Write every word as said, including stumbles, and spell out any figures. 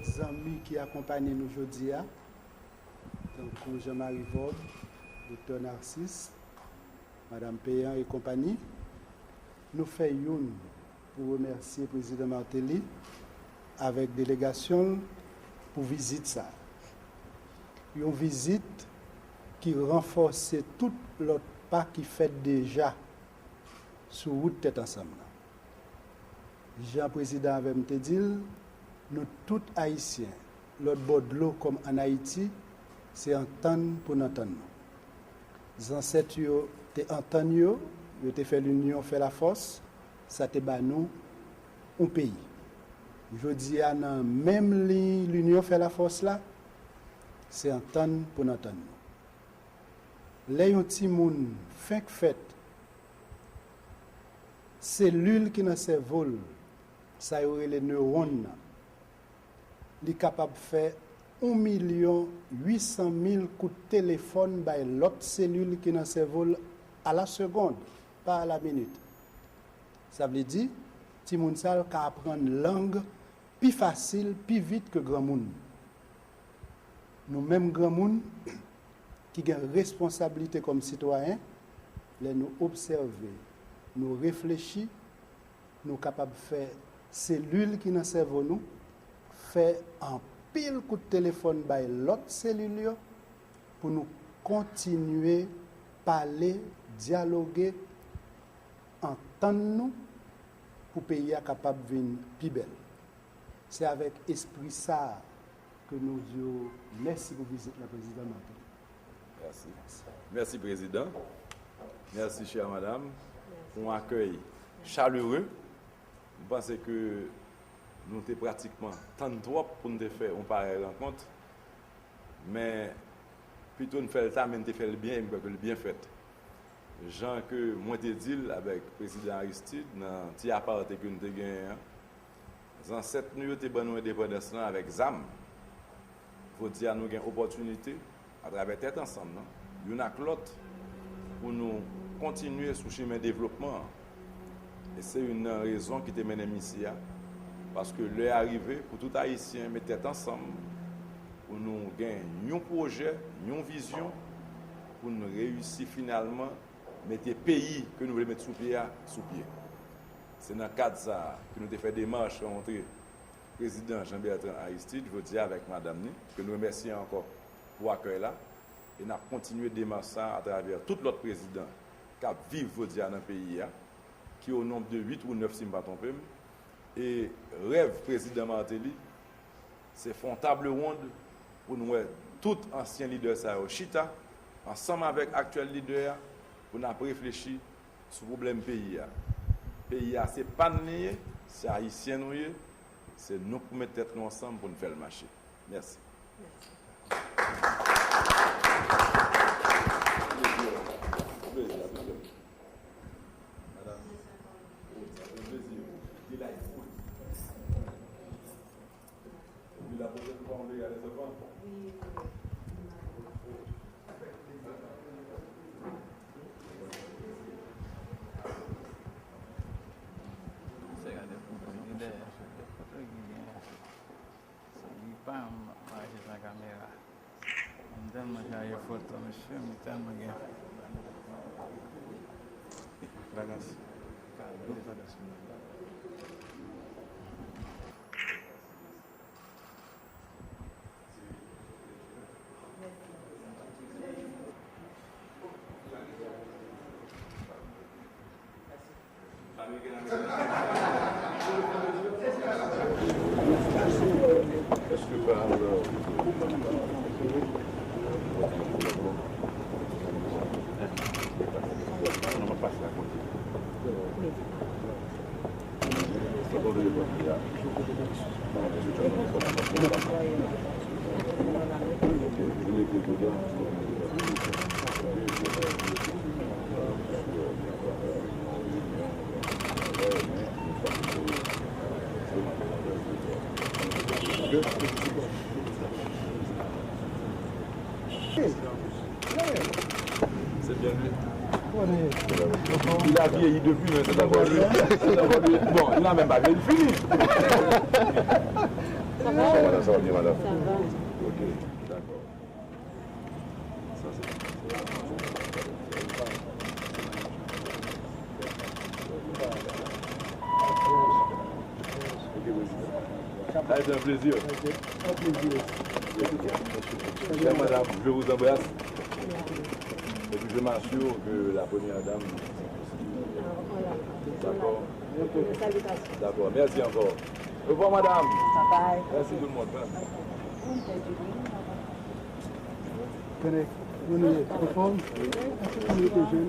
Zanmi ki akonpanye nou jodi a, tankou Jean Marie Vorbe, Doktè Narcisse, Madam Péan e konpanyi, nou fè youn pou remèsye Prezidan Martelly avèk delegasyon l pou vizit sa a. Yon vizit ki ranfòse tout lòt pa ki fèt deja sou wout Tèt Ansanm nan. Jan prezidan avè m te di l, nou tout Ayisyen, lòt bò dlo kòm ann Ayiti, se antann pou n antann nou. Zansèt yo te antann yo, yo te fè linyon fè lafòs, sa te ba nou yon peyi. Jodi a, nan menm liy linyon fè lafòs la, se antann pou n antann nou. Lè yon timoun fenk fèt, selil ki nan sèvo l, sa yo rele newòn nan, li kapab fè yon milyon uit san mil kout telefòn bay lòt selil ki nan sèvo l, a la segond, pa a la minit. Sa vle di, timoun sa a ka aprann lang pi fasil, pi vit ke granmoun. Nou menm granmoun ki gen responsablite kòm sitwayen, lè nou obsève, nou reflechi, nou kapab fè selil ki nan sèvo nou fè anpil kout telefòn bay lòt selil yo pou nou kontinye pale, dyaloge, antann nou pou peyi a kapab vin pi bèl. Se avèk espri sa a ke nou di w mèsi pou vizit la, Prezidan Martelly. Mèsi. Mèsi, Prezidan. Mèsi, chè madanm, pou yon akèy chalere. M panse ke nou te pratikman tann twòp pou n te fè yon parèy rankont. Men, pito n fè l ta, men n te fè l byen, e m kwè ke l byen fèt. Jan ke mwen te di l avèk Prezidan Aristide nan ti aparte ke n te genyen an, zansèt nou yo te ban nou endepandans lan avèk zam. Jodi a, nou gen opòtinite, atravè Tèt Ansanm nan, youn ak lòt, pou nou kontinye sou chimen devlopman an. E se youn nan rezon ki te mennen m isi a, paske lè a rive pou tout Ayisyen met tèt ansanm, pou nou gen yon pwojè, yon vizyon, pou n reyisi finalman mete peyi ke nou vle met sou pye a sou pye. Se nan kad sa a ke nou te fè demach rankontre Prezidan Jean Bertrand Aristide jodi a avèk madanm ni, ke nou remèsye ankò pou akèy la, e n ap kontinye demach sa a atravè tout lòt prezidan k ap viv jodi a nan peyi a, ki o nonb de uit ou nèf si m pa twonpe m, e rèv Prezidan Martelly, se fè yon table ronde pou n wè tout ansyen lidè sa yo chita ansanm avèk aktyèl lidè a pou n ap reflechi sou pwoblèm peyi a. Peyi a se pa n li ye, se Ayisyen nou ye, se nou k pou met tèt nou ansanm pou n fè l mache. Mèsi. Li pa m mache san kamera. M tèlman chaje foto, mesye, m tèlman gen. Bagas. Kado bagas. Il a vieilli depuis, mais c'est encore lui. C'est encore lui. Bon, il n'a même pas vieilli, fini. Ça va? Ça va bien, madame? Ça va. Ok, d'accord. Ça, c'est... Ok, président. Ça a été un plaisir. Chère madame, je vous embrasse. Et puis je m'assure que la première dame... D'accord. D'accord. Merci encore. Au revoir, madame. Bye bye. Merci tout le monde. Hein. Kòman w ye? Anfòm? Kòman w ye, jèn?